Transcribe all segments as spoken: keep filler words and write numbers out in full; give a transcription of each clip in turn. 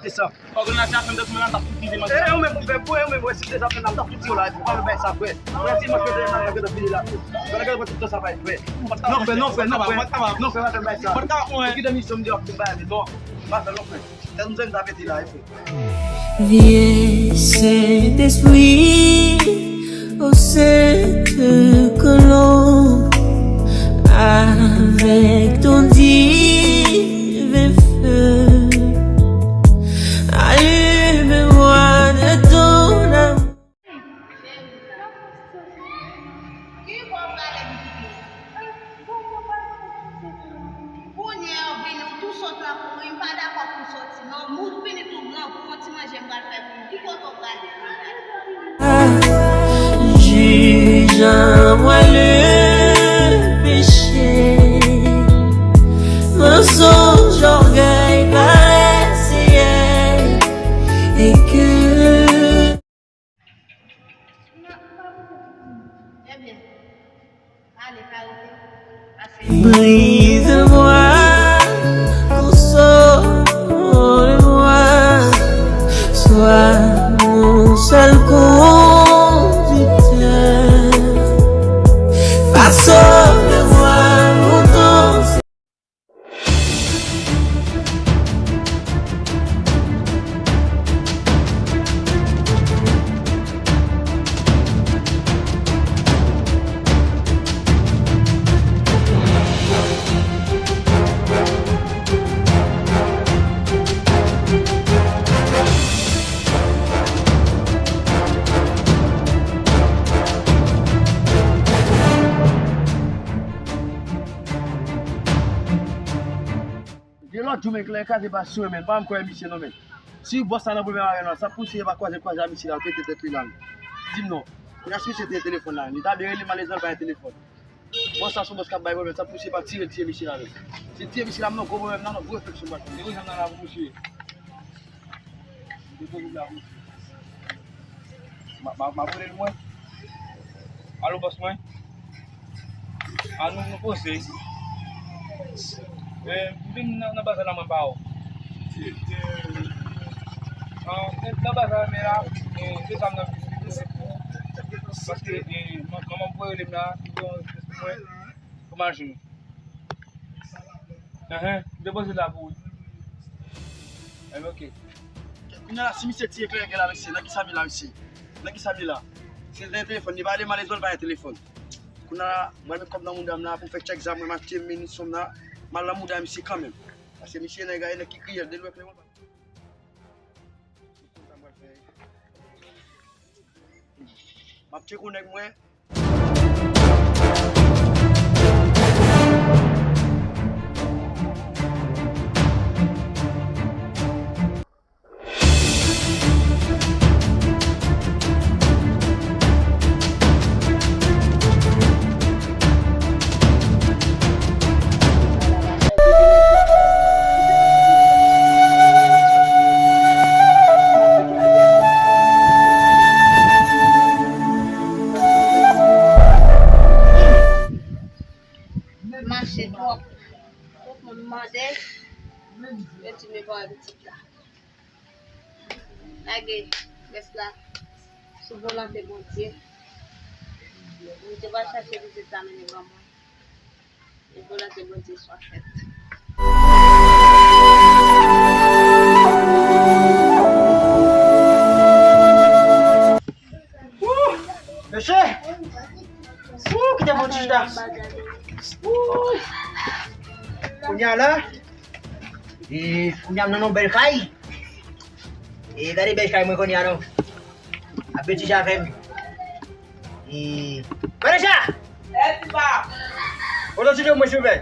Sa. Òganizasyon ap fè m tankou mwen la, m t ap tou fizye manti. E, ou menm, ou fè pou, ou menm, wè, si te sa fè, m t ap tou fizye w la, epi w pa fè sa, frè. Frè, si manti te nan gade fini la. Gade, gade, tout sa, fè, frè. Non, frè, non, frè, non, frè, non, frè, pa fè bagay sa. Ou kite misyon m di w ap fè bagay, non. Pa fè, non, frè. Tèt m zen ta pete la, frè. Viens, Saint-Esprit, au Saint-Colomb, avec ton divin feu, allume-moi de ton amour. Ki bò w prale vizite? Kounye a w vini, w tou sot nan kouri, m pa dakò pou w soti non. M ou vini tou gran, pou yon ti manje m pral fè pou nou. Ki kote w prale? Juge en moi le péché, mensonge, orgueil, paresse, et que Ebyen, ale, pa rete. Pase. Brise-moi, console-moi, sois mon seul conducteur. Façonne-moi, mon ton Gen lòt jou, men, klè kraze pa sou mwen, men. Pa janm kwè misye non, men. Si bòs la nan pwoblèm avè l, sa pouse pa kwaze, kwaze a misye la, pete tèt li la. Di m non. Kounye a, si misye te gen telefòn la, li ta dwe rele m alèz, li pa gen telefòn. Bòs la se yon bòs k ap bay pwoblèm, sa pouse pa tire, tire misye la, men. Se tire misye la, m nan gwo pwoblèm, nan gwo refleksyon m pral fè. Depoze m nan la pou misye. Depoze m la pou misye. M a, m a, m a rele l mwen. Alo, bòs mwen. A, nou, nou poze. E, m vin nan, nan bazar la, mwen ba w. A, nan, nan bazar la, men la, e, se sa m nan vin. Paske, e, man-, manman m voye rele m la, li voye yon espri mwen, pou m al jwenn ou. Enhen, m depoze la pou ou. Enben, oke. Kounye a la, si misye tire kleren gen la, mesye, nan kisa m ye la, mesye? Nan kisa m ye la? Si l te gen telefòn, li pa ale, malezman, li pa gen telefòn. Kounye a la, mwen met kòb nan mouda m la, pou m fè tchèk zam mwen, m achte minisyon m nan, m al nan mouda misye kanmenm. Paske misye nèg a, e nèg ki kriye, de lwen kleren. M ap tcheke yon nèg mwen. Mache twòp. Tout moun mande, yo di m pa wè pitit la. Lage rès la sou volonte Bondye. Bondye va chache vizit la mennen ban mwen. E volonte Bondye swa fèt. Mesye! Wou, kite m fè yon ti chita. Wou. Kounye a la, e, kounye a m nan yon bèl kay. E, gade bèl kay mwen kounye a non. Apeti sa fè m. E, Vanessa! Mèsi pa. Otan ti mwen silvouplè.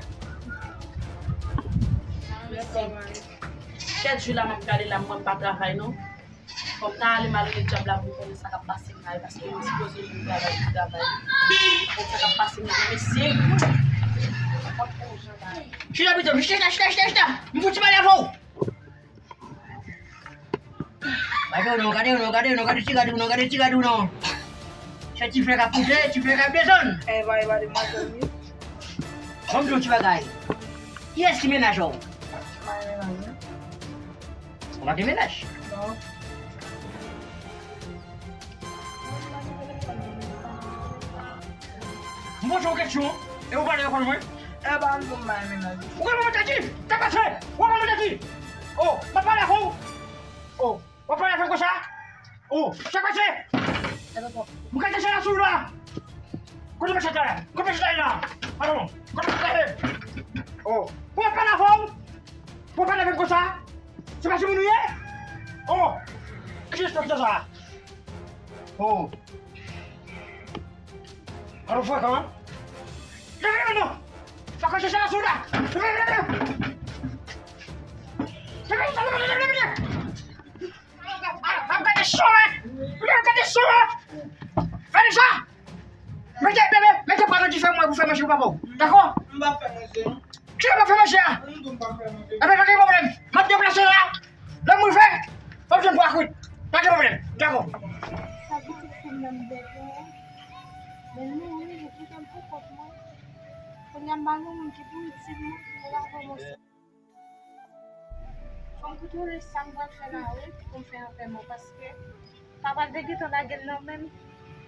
Chak jou la m ap gade la, mwen pa travay non. Fò m ta ale, m al rele dyab la pou m konnen sa k ap pase m la, paske mwen sipoze vin travay pou travay. Konn sa k ap pase m la, mesye. Chita pito, chita, chita, chita, chita. M fouti pale avè w. Gade w non, gade w non, gade w non, gade ti gade w non, gade ti gade w non. Se ti flè k ap moute, ti flè k ap desann. E, ba, e, ba, demwazèl, wi. Ban m di w ti bagay. Kiyès ki mennaj ou? Mwen menaj, wi. Bon, Pa gen mennaj. M poze w kesyon, e ou pa reponn mwen. E pa m di m pa gen mennaj. Ou konn mwen te di? Sa pase? Ou konn mwen te di? Oh, m ap pale avè w. Oh, w ap pale avè m konsa? Oh, sa pase? M ka desann la sou ou la. Kote machèt la? Kote machèt la? Alon, kote machèt la? Oh, pou w ap pale avè w? Pou w ap pale avè m konsa? Se pa timoun ou ye? Oh, ki espès de sa? Oh. Alon, frekan, hein? Leve, leve, non! Frekan, se sa la sou la! Leve, leve, leve! Leve, leve, leve, leve, leve! Ap gade cho, hein! Ap gade cho, hein! Vanessa! Mete, mete, mete pwa nan dife mwen pou fè manje pou papa w. Dakò? M pa fè manje. Ki w pa fè manje a? M di w m pa fè manje. Enben, pa gen pwoblèm. M ap deplase la. Lè m rive, w ap jwenn pwa kwit. Pa gen pwoblèm. Dakò. Sa pitit fi m nan m bèt mwen. Men nou, wi, nou kite m pou kont mwen. Kounye a m pa gen moun ki pou itil mwen, pou lave mwen. Fò m kontwole sa m pral fè la wi, pou m fè anpè mwen, paske papa l te gentan lage l nan men m.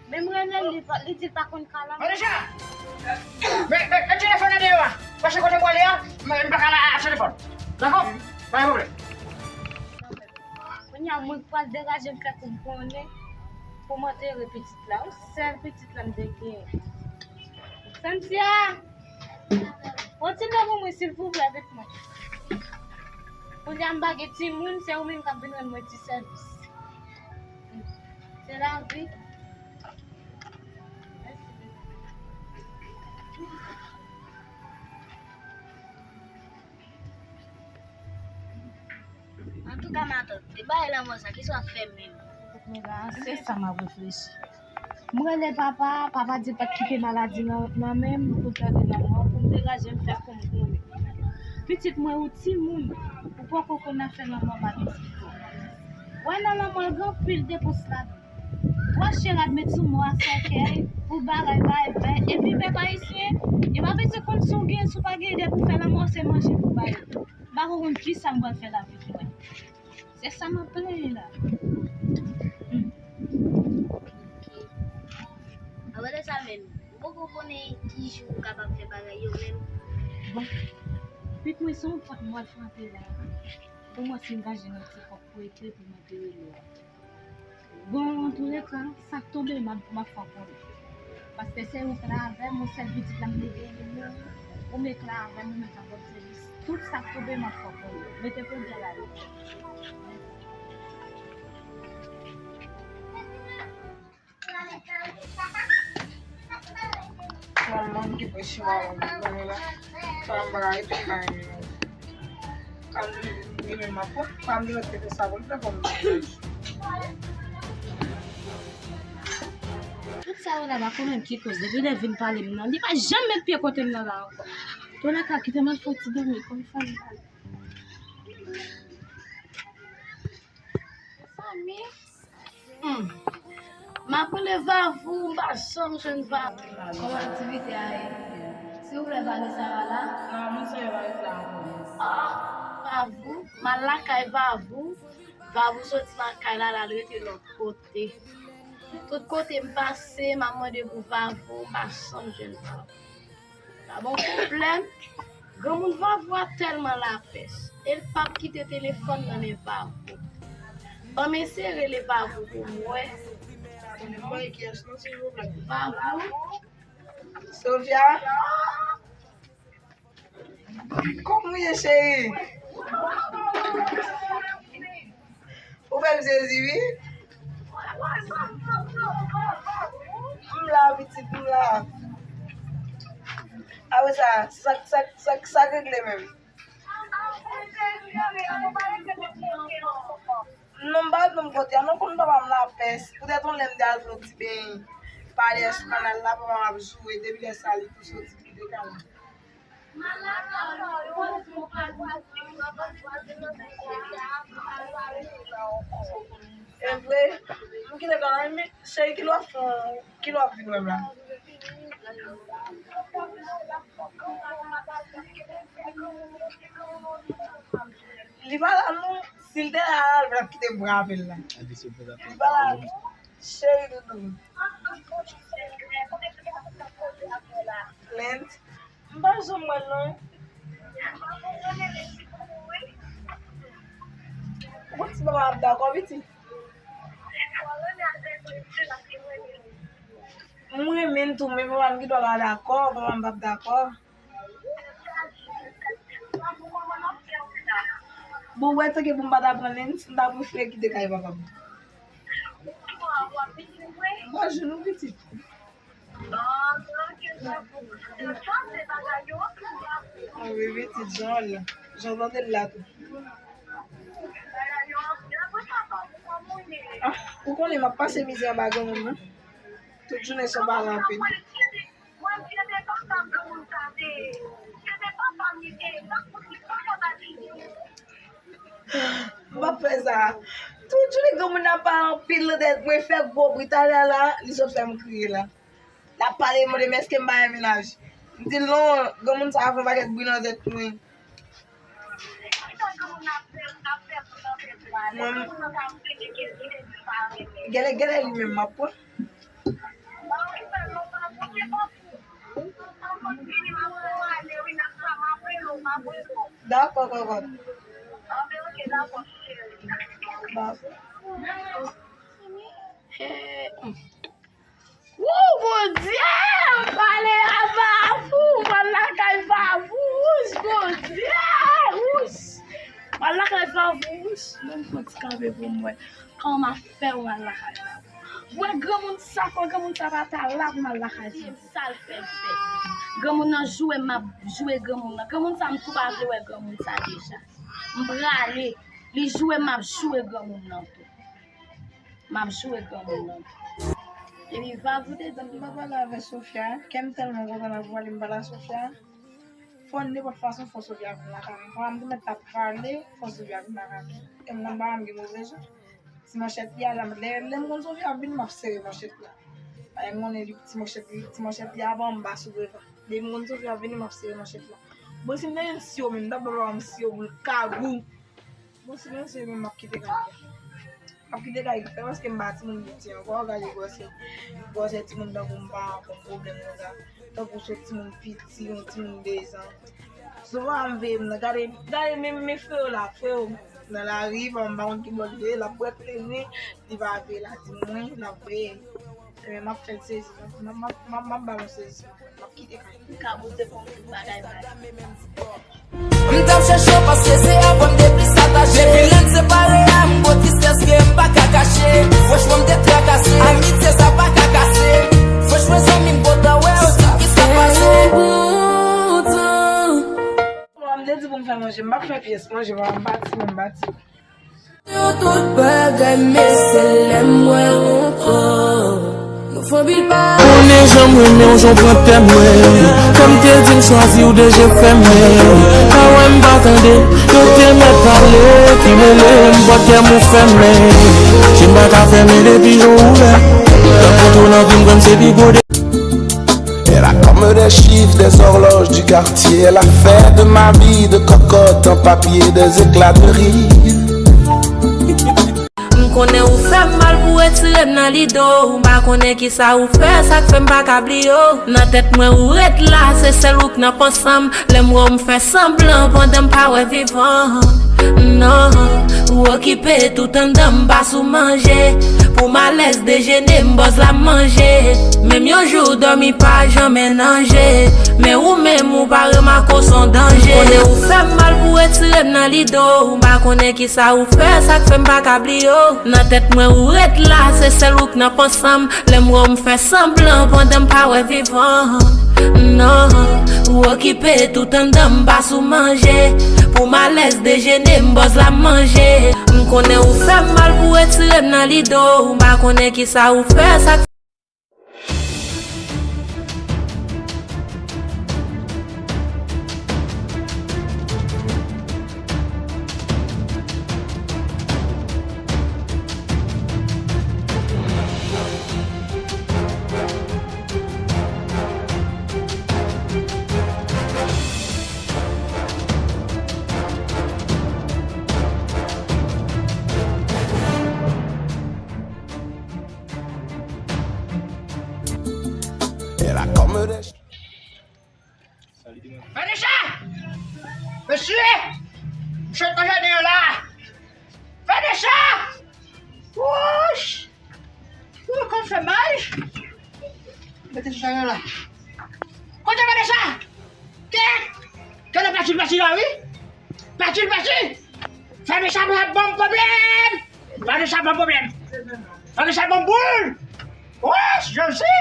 Men m rele l, li pa, li di l pa konn ka la. Vanessa! Men, men, men telefòn nan deyò a. Paske kote m prale a, m, m pa ka la a telefòn. Dakò? Pa gen pwoblèm. Kounye a, mwen pral degaje m fè kou m konnen pou m antere pitit la. Yon sèl pitit la m te genyen. Santia! Yon ti lè pou mwen, silvouplè, vit mwen. Kounye a m pa gen timoun, se ou menm k ap vin rann mwen ti sèvis. Se lavi. Antouka, matant, e bagay lanmò sa, kisa w ap fè menm? Mwen la, se sa m ap reflechi. M rele papa, papa di l pa t kite maladi nan, nan men m pou m pèdi lanmò, pou m degaje m fè kou m konnen. Pitit mwen, ou timoun, ou poko konn afè lanmò pa pitit ou. Wè nan lanmò, gen anpil depans ladan. Wache rad met sou mò a sèkèy, pou bagay bay vè, epi pèp ayisyen, yo pa bezwen konn si w gen, si w pa gen, depi w fè lanmò, se manje pou bay. M pa ko konn kisa m pral fè lavi pou mwen. Se sa m ap plenyen la. Hmm. Ok. Apre de sa menm, ou poko konnen ki jou ou kapab fè bagay yo menm. Bon, pit mwen se yon pòt m pral frape la. Pou mwen si m ka jwenn yon ti kòb pou ekri pou mwen te rele w. Bon, antouleka, sa k tonbe, m ap, m ap fè w konnen. Paske se ou k la avè m, yon sèl pitit la m te genyen, ou m k la avè m, ou m k ap rann sèvis. Tout sa k tonbe, m ap fè w konnen. Mete pou byen la, wi. Yon moun ki pran siman mwen la, sa m pa ka rete nan li menm. Sa m di li menm ap pran, sa m di lòt te fè sa pou l fè pou m. Tout sa yo la pa konn menm ki koz, depi lè vin pale m nan, li pa janm met pye kote m nan la ankò. Toleka kite m al fè yon ti dòmi, kòm fò m pale. Mezanmi. Hmm. M ap rele Vavou, m pa janm jwenn Vavou. Kòman aktivite a ye? Silvouplè, Vanessa pa la? Non, mwen sonje Vanessa ankò. Ah, Vavou, m al lakay Vavou. Vavou soti lakay la, l al rete lòt kote. Tout kote m pase, m ap mande pou Vavou, m pa janm jwenn Vavou. Pa bon pwoblèm. Granmoun Vavou a tèlman lapès. E l p ap kite telefòn nan men Vavou. Ban m eseye rele Vavou pou m wè. Vavou. Sofia? Kòman w ye, cheri? Ou fè m sezi, wi. M la, pitit, m la. Apre sa, sa, sa, sa, sa k regle menm? Non, m pa t menm kote a, non, konn papa m lapès. Poutèt yon lè m te al fè yon ti benyen pa dèyè sou kanal la, papa m ap joure, depi lè sa li tou soti kite kanal. E vre, m kite kanal, men cheri, kilè w ap fè, kilè w ap vin wè m la? Li pa la non, Si l te la, l t ap kite m frape l la. Li pa la, cheri doudou. Lens. M pa janm wè l non. Ou ti papa ap dakò, piti. M renmen l tou, men papa m gen dwa pa dakò, papa m p ap dakò. Bon, wè, tanke pou m pa ta pran Lens, m ta prefere kite kay papa m. Bon, je nou pitit. Anvi pitit, jan w la. Jan w tande l la tou. Ah, ou konnen m ap pase mizè anba granmoun nan. Tout jounen se yon bagay anpil. M p ap fè sa. Tout jounen granmoun nan pale anpil nan tèt mwen, fè gwo bri. Talè a la, li sot fè m kriye la. L ap pale, mande m èske m pa gen mennaj. M di l non, granmoun sa a fè yon pakèt bri nan tèt mwen. Mwen, gèlè, gèlè li menm m ap pran. Dakò, kòkòt. Dakò. Hey. Wou, Bondye! M pale ava avou, m al lakay Vavou, wouch, Bondye! Wouch! M al lakay Vavou, wouch! Ban m pran ti kanpe pou m wè kòman m ap fè w al lakay Vavou. Wè granmoun sa, fò granmoun sa pa ta la pou m al lakay li. Sa l fè, l fè. Granmoun nan joure m, m ap joure granmoun nan. Granmoun sa, m tou pa vle wè granmoun sa deja. M prale. Li joure m, m ap joure granmoun nan tou. M ap joure granmoun nan. Epi Vavou te di m pou m pa pale avè Sofia. Kè m tèlman kontan nan pou pale m pale a Sofia. Fò nenpòt fason, fò Sofia vin lakay mwen. Fò m te mèt t ap pale, fò Sofia vin lakay mwen. E m konn papa m gen move jan. Ti manchèt li a, lè, lè, lè m konn Sofia ap vini, m ap sere manchèt la. Paske m konnen li, ti manchèt li, ti manchèt li ap anba sou devan. Depi m konn Sofia ap vini, m ap sere manchèt la. Bon, si m te gen siwo menm, m t ap ba papa m siwo pou l kagou. Bon, si m gen siwo menm, m ap kite kay li. M ap kite kay li, se paske m pa timoun piti ankò, gade gwosè, gwosè timoun tankou m pa konn pwoblèm konsa. Tankou se yon timoun piti, yon timoun de zan. Souvan m veye m nan, gade, gade men, men freyo la, freyo nan lari, m pa konn ki bò l ye, l ap bwè kleren, li pa veye, l a di mwen, l ap veye. Ebyen, m ap fè l sezi, m ap, m ap, m ap, m ap ba l yon sezi. M ap kite kay. M ka boute pou m tout bagay, bagay. M t ap chèche w paske se avè w m te plis atache. Depi lè n separe a, m gwo tristès ke m pa ka kache. Franchman, m te trakase. Amitye sa pa ka kase. Franchman, zanmi m kontan wè w, di m ki sa pase. Papa m te di pou m fè manje, m p ap fè pyès manje, papa m pati, men m pati. Yo tout bagay, men se lè m wè w ankò. Nou fè anpil pa. Konnen jan m renmen w, jan w pran tè mwen. Kè m te di m chwazi w de je fèmen. Pa wè m pa tande, yo te mèt pale, ki mele m, pòt kè m ou fèmen. Je m pa ka fèmen depi yo ouvè. Tankou tou nan vi m, konn se pi gwo de. Elle a comme des chiffres, des horloges du quartier. Elle a fait de ma vie de cocotte un papier, des éclats de rire. M konnen ou fè m mal pou retire m nan lide w. M pa konnen kisa ou fè, sa k fè m pa ka bliye w. Nan tèt mwen ou ret la, se sèl ou k nan panse m. Lè m wè w m fè sanblan pandan m pa wè vivan. Non, ou okipe tout anndan m pa sou manje. Pou m alèz dejene m bòz la manje. Menm yon jou dòmi pa janm mennanje. Men ou menm ou pa remake w se yon danje. M konnen ou fè m mal pou retire m nan lide w. M pa konnen kisa ou fè, sa k fè m pa ka bliye w. Nan tèt mwen ou ret la, se sèl ou k nan panse m. Lè m wè w m fè sanblan pandan m pa wè vivan. Non, ou okipe tout anndan m pa sou manje. Pou m alèz dejene m bòz la manje. M konnen ou fè m mal pou retire m nan lide w. M pa konnen kisa ou fè, sa k Vanessa! Mesye! M sot nan jaden an la! Vanessa! Wouch! Ou konn fè mal! Mete sou jaden an la. Kote Vanessa? Kè! Kè nan pati pati la, wi! Pati pati! Vanessa ap ban m pwoblèm! Vanessa ban m pwoblèm! Vanessa ban m boul! Wouch! Josi!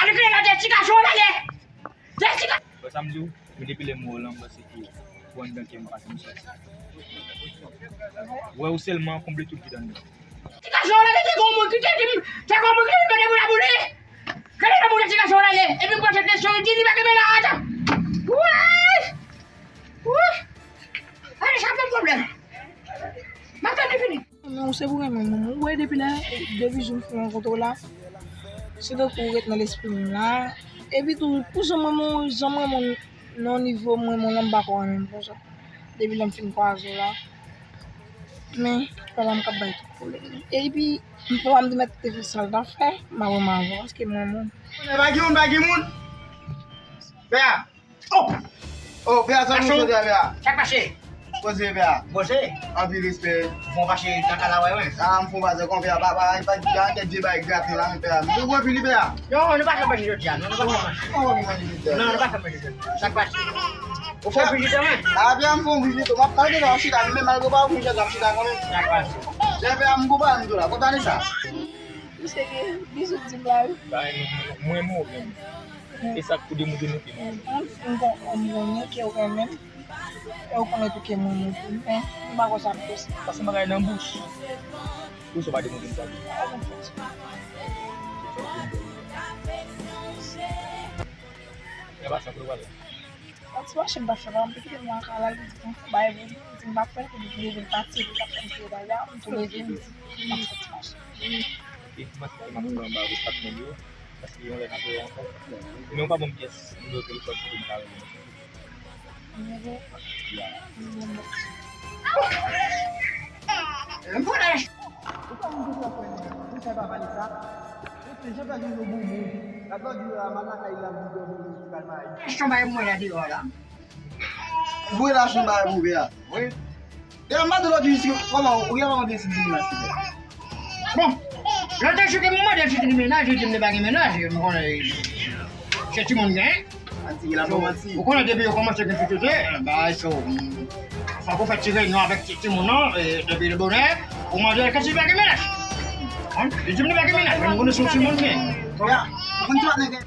Ale kle la de ti gason ale! Wè sa m di w, men depi lè m wè w lan, m panse ke ou anndan kè m pa janm sòti. Wè w sèlman konble tout vid anndan. Ti gason w la, te gen yon moun ki te di m, te gen yon moun ki te di m mete moun abone. Gade nan moun ti gason w la ale, epi m poze kesyon, li di li pa gen mennaj. Woy! Woy! Ale sa pa pwoblèm. M ap tann li fini. Men ou se pou renmen moun. Ou wè depi lè, depi jou m fin rankontre w la, se tankou ou ret nan lespri m la. Epi tou, pou jan m renmen w, jan m renmen w nan nivo m renmen w lan, m pa ko renmen m konsa. Depi lè m fin kwaze w la. Men, papa m k ap bay tout pwoblèm. Epi, papa m te mèt te fè sa l t ap fè, m ap renmen avan, paske m renmen w. Pa gen moun, pa gen moun. Pè a. Oh! Oh, pè a, sa nou sot la, pè a? Sa k pase? Poze, pè a. Poze? Anpil respè. Fon pase nan kay la, wè, wè. Ah, m fon pase kon pè a, pa, pa, pa, pa, pa, kèk vye bagay grate la, men pè a. M te gwo anpil, pè a. Non, nou pa fè manje jodi a, non, nou pa fè manje. Oh, m fè manje jodi a. Non, nou pa fè manje jodi a. Sa k pase? Ou fè vizit, wè? Ah, pè a, m fon vizit, m ap, malgre sa, m chita, men malgre pa fon vizit, m chita kanmenm. Sa k pase? Lè pè a, m konprann tou la, konprann sa. Misye gen bizou di m la, wi. Ba, mwen, mwen, mwen, mwen. E sa k pou demontre nou ke nou renmen. Mwen, mwen, mwen, mwen, ke w renmen m. E w konnen tou ke mwen, mwen, mwen, men, m pa konn sa m fè. Sa se bagay nan bouch. Pou sa w pa demontre m sa tou. E pa sa pou w pale. Yon ti mache m t ap fè la, m te kite l nan kay la, li di m fè bay pou li, li di m p ap fè l, pou li leve l pati, epi l t ap fè m fè bagay la, m tou leve m di m ap fè ti mache. E m panse ke m ap pran anba pou kat moun yo, paske yon lè n ap wè ankò. Men w pa ban m pyès nimewo telefòn pou m ka rele. Nimewo? Ya. Nimewo. M pran. Ou pa moun ki fè fè li, ou fè pa pale sa. Ou te jan pèdi yon bon moun. Gad lòt jou la, m al lakay li la, m di dòmi, m di kal mayi. Kèsyon bay mwen la deyò la. Voye la sou bay pou pè a. Wi. E m mande lòt jou si, kòman, ou gentan mande si di m la, silvouplè? Bon, lòt jou ke m mande si li gen mennaj, li di m li pa gen mennaj, m konnen se timoun gen. Manti, la bon manti. Ou konnen depi yo kòmanse gen ti tete, bagay sa, fòk ou fè ti reyinyon avèk ti, timoun nan, e, depi le bonè, ou mande l si l pa gen mennaj. Li di m li pa gen mennaj, men m konnen se yon timoun gen. Ya, ou konn ti patnè gen.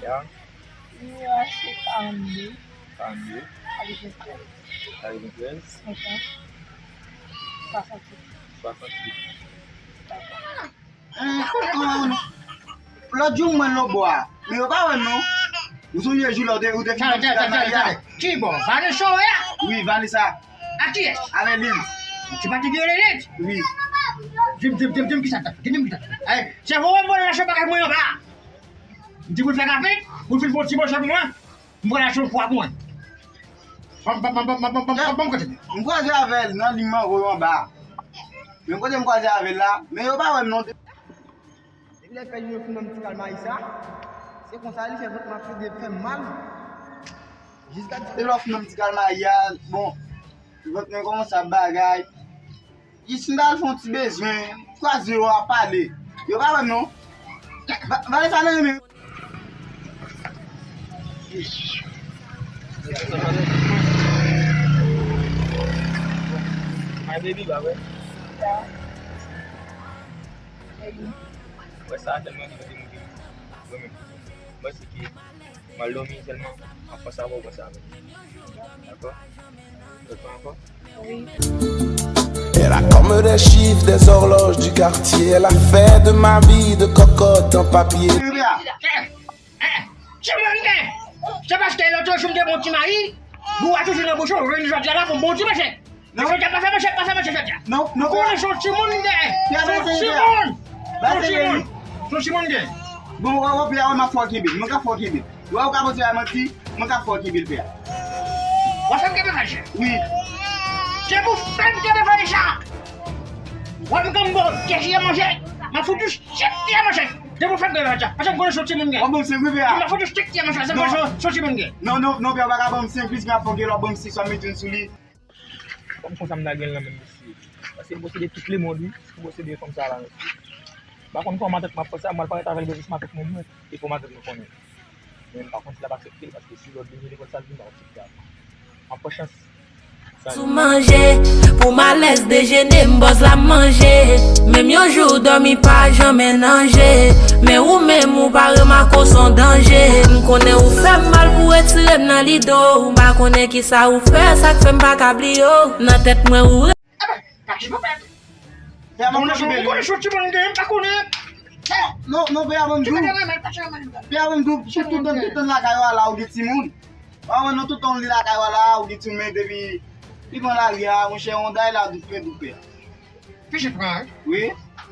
Ya. Nimewo a se karannde. Karannde. Katreventrèz. Katreventrèz. Senkant. Swasanntuit. Swasanntuit. Lòt jou m wè l nan bò a. Men yo pa wè m non. Ou sonje jou la ou te, ou te fin nan ti kay mayi a? Ki bò? Vanessa w wè a? Wi, Vanessa. Ak kiyès? Avèk Lil. Ti pati ki rele Lil? Wi. Di m, di m, di m, di m kisa l t ap fè. Di m kisa l t ap fè. Sèvo wè m vòlè lajan bagay mwen anba. M di pou l fè rapid, pou l fin fè yon ti manje pou mwen. M pral achte yon pwa pou mwen. Ban m, ban m, ban m, ban m, ban m, ban m, ban m, ban m kote. M kwaze avè l nan liy mango yo anba. Men kote m kwaze avè l la, men yo pa wè m non. Depi lè pè yo fin ban m ti kal mayi sa, se konsa li fè vant mwen ap fè m mal. Jiska depi lè w fin ban m ti kal mayi a, bon, vant mwen kòmanse ap bagay. Jis m ta al fè yon ti bezwen, m kwaze yo ap pale. Yo pa wè m non. Ba, ba sa nan men. My baby, ba wè. Wè sa tèlman ki mete m ri. Wè men. Mwen se ki M al dòmi sèlman, m ap panse avè w, panse avè m. Dakò? Dakò ankò? Wi. Elle a comme des chiffres, des horloges du quartier. Elle a fait de ma vie de cocotte en papier. Timoun gen! Se paske lòt jou m te bon ti mayi, bou a toujou nan bouch ou, jodi a la pou m bon ti manje. Non. Jodi a pa fè manje, pa fè manje jodi a. Non, non. Konnen se yon timoun m gen. Se yon timoun. Se yon timoun. Se yon timoun m gen. Bon, wè, wè, pè a, wè, m ap fè w kenbe. Mwen ka fè w kenbe. Wè, ou ka panse a manti, mwen ka fè w kenbe l, pè a. W ap fè m kenbe Vanessa? Wi. Se pou fè m kenbe Vanessa. W ap vin kanpe m ba w kèk ti manje. M ap fout ou chak ti manje. Depi w fèk bebe sa. Paske m konnen se yon timoun gen. W ap ban m senk wi pè a. M ap fout ou chak ti manje. Paske m konnen se yon timoun gen. Non, non, non, pè a, w pa ka ban m senk, plis gen afon gen lè w ap ban m sis, w ap mete youn sou li. Kòm konsa m ta gen l nan men m mesye. Paske m posede tout lemonn wi. M posede fanm sa la mesye. M pa konn kòman tèt m ap fè sa, m al parèt avè l bezwen se matant mwen mwen. E fò matant mwen konnen. Men m pa konn si l ap aksepte l, paske si lòt vini lekòl sa vini, m pa aksepte a. M ap pran chans. Sou manje, pou m alèz dejene, m bòz la manje. Menm yon jou dòmi pa janmen nan je. Men ou menm ou pa remake w se yon danje. M konnen ou fè m mal pou retire m nan lide w. M pa konnen kisa ou fè, sa k fè m pa ka bliye w. Nan tèt mwen ou Pati pou pèp. Pè a, m ap konnen sou timoun gen, m pa konnen. Non, non, pè a, ban m di w. Pè a, ban m di w, tout, tout, tout, tout lakay ou a la, ou gen timoun. Ou pa wè non, tout tan li lakay ou a la, ou gen timoun, men depi li pran lari a, monchè, yon day la, dout pè, dout pè. Pije pran, wi. Wi.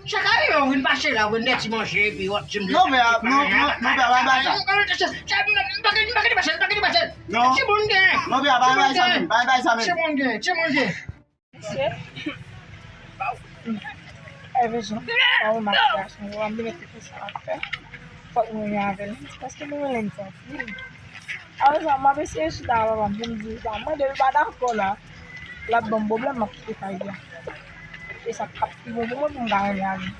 Chak ane, ou vin pase la, ou vin de ti manje, epi w ap di m. Non, pè a, non, non, non, pè a, pa bay sa. M pa gen, m pa gen pase, m pa gen pase. Non. Timoun gen. Non, pè a, pa bay sa menm, pa bay sa menm. Timoun gen, timoun gen. Mesye, Ève Jean, mwen remake gason yo, m vin mete tout sa ap fè. Fòk mwen gen avè l, paske mwen renmen l anpil. Apre sa, m ap eseye chita a papa m pou m di l sa. Mwen, depi l pa dakò la, l ap ban m pwoblèm, m ap kite kay la. E sa k ap pi bon pou mwen, pou m ka renmen avè l.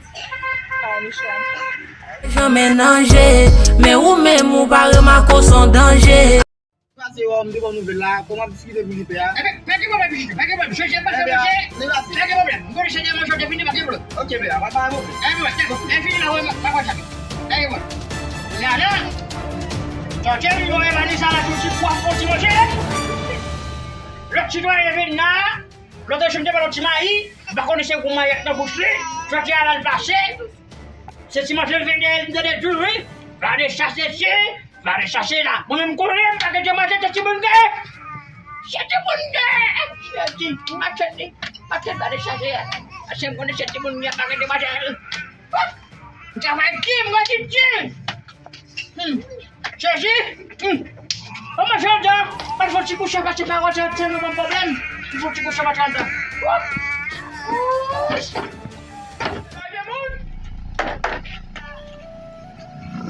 Kay mesye a. Janmen nan je, men ou menm ou pa remake w se yon danje. Pase yo, m te ba w nouvèl la, kòman w ap diskite pou li pè a? Ebyen, pa gen pwoblèm, Piti, pa gen pwoblèm. Chèche pase, mesye. Pa gen pwoblèm. M konnen chèche manje, w te fini, pa gen pwoblèm. Ok, pè a, pa, pa gen pwoblèm. Pa gen pwoblèm, chèche. Lè fini la, wè, pa pran chak. Pa gen pwoblèm. Lè a la, Jòjèl, yo, Evanisa la, tout ti pwa, fon ti manje. Lòt sitwayen vin la, lòt jou, m te ba l yon ti mayi, m pa konnen se yon mayèt nan bouch li. Jòjèl la, l pase. Se ti manje l vin dèyè l, m tande di l, wi. Va de chase, se. Mare chache la. Mwen menm konnen m pa gen de manje de timoun gen. Se timoun gen. Jezi, machete, machete mare chache a. Paske m konnen se timoun gen pa gen de manje. M travay di, m redi di. Hmm. Jezi. Hmm. An manje anndan. Mwen fò ti kouche pase pa wè se se nou ban pwoblèm. Mwen fò ti kouche pase anndan. Pa gen moun?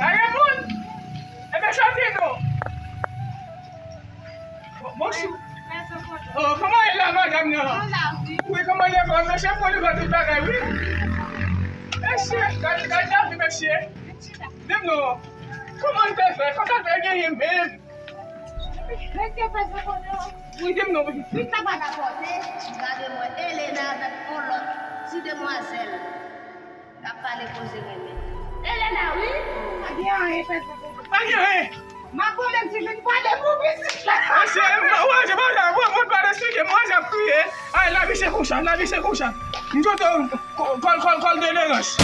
Pa gen moun? Ebyen, chante non. Bon, bonjou. Oh, kòman ye la, madanm nan? Wi, kòman ye? Bon, mesye, pou li tout bagay, wi. Mesye, gade, gade lavi, mesye. Di m non. Kòman l te fè? Kòman l te genyen menm? Mesye, fè se konnen. Wi, di m non, pitit. Sa pa rapòte, gade mwen, Elena avèk yon lòt ti demwazèl k ap pale koze renmen. Elena, wi. Pa gen anyen, fè se konnen. Pa gen anyen. M ap konnen si vin pale pou pitit la. Mesye, m pa wè, se pa sa, mwen, mwen pa eksplike, mwen ap kriye. Ay, lavi se konsa, lavi se konsa. M kote kòl, kòl, kòl de lerans.